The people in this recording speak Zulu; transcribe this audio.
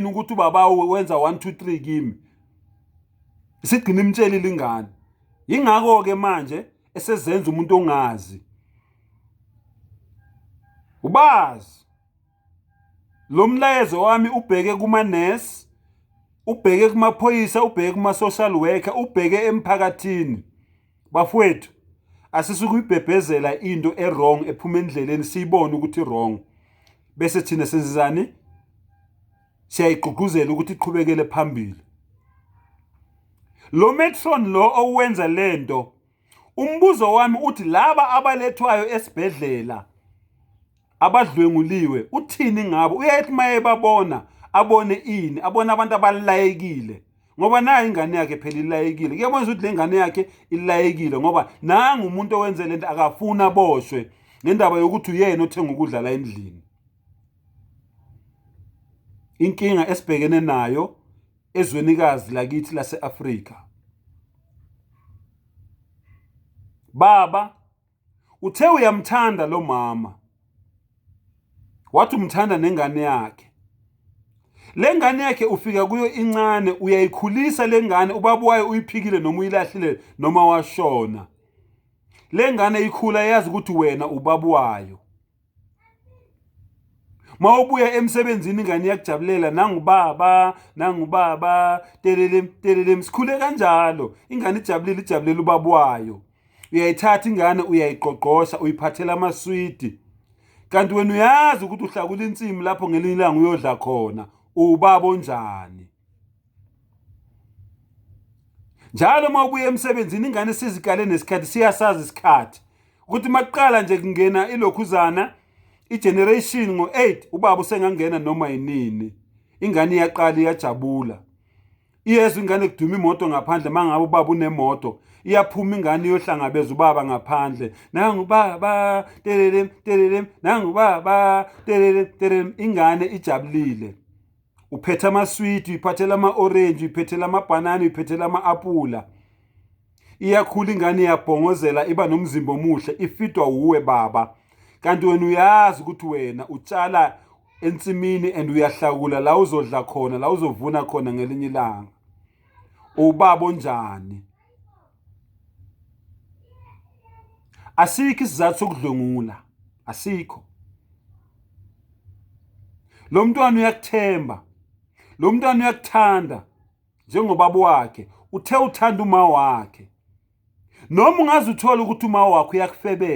yini ukuthi ubaba wenza 1 2 3 kimi? Isigcina imtshelile ingane. Yingakho-ke manje esezenza umuntu ongazi. Ubazi. Lo mlayezo wami ubheke kuma-nurse, ubheke kumaphoyisa, ubheke kuma-social worker, ubheke emphakathini. Bafowethu, asisukuyibhebhezela into e-wrong ephuma endleleni siyibone ukuthi wrong. Bese thina senzani? Siyayigqugquzela ukuthi iqhubekele phambili. Lo matron lo owenza lento, umbuzo wami uthi laba abalethwayo esibhedlela abadlwenguliwe uthini ngabo? Uyayethi mayebabona abone ini? Abone abantu abalayekile, ngoba nayo ingane yakhe phela ilayekile. Kuyabona ukuthi le ngane yakhe ilayekile, ngoba nangu umuntu owenze lento akafuni aboshwe ngendaba yokuthi uyena othenga ukudla la endlini. Inkinga esibhekene nayo ezwenikazi lakithi lase-Afrika. Baba, uthe uyamthanda lo mama, wathi umthanda nengane yakhe. Le ngane yakhe ufika kuyo incane, uyayikhulisa le ngane, ubaba wayo uyiphikile noma uyilahlile noma washona. Le ngane ikhula yazi ukuthi wena ubaba wayo. Mawubuya emsebenzini ingane iyakujabulela, nangubaba nangubaba telelem telelem, sikhule kanjalo. Ingane ijabulile, ijabulela ubaba wayo. Uyayithatha ingane uyayiqoqosha, uyiphathela amaswidi, kanti wena uyazi ukuthi uhlakula insimu lapho ngelinye ilanga uyodla khona. Ubaba onjani? Njalo uma ubuya emsebenzini ingane sizikale nesikhathi, siyasazi isikhathi ukuthi makuqala nje kungena ilokhuzana i-generation ngo-8 ubaba usengangena noma yinini. Ingane iyaqala iyajabula, iyezwa ingane kuduma imoto ngaphandle. Mangabe ubaba unemoto, iyaphuma ingane iyohlangabeza ubaba ngaphandle, nangu baba telelem telelem, nangu baba telelem telelem. Ingane ijabulile, uphethe amaswidi, uyiphathela ama-orange, uyiphethela amabhanana, uyiphethela ama-apula. Iyakhula ingane, iyabhongozela, iba nomzimba omuhle, ifidwa wuwe baba, kanti wena uyazi ukuthi wena utshala ensimini and uyahlakula la uzodla khona, la uzovuna khona ngelinye ilanga. Ubaba onjani? Asikho isizathu sokudlwengula, asikho. Lo mntwana uyakuthemba, lo mntwana uyakuthanda njengobaba wakhe. Uthe uthanda uma wakhe, noma ungaze uthole ukuthi uma wakhe uyakufebela.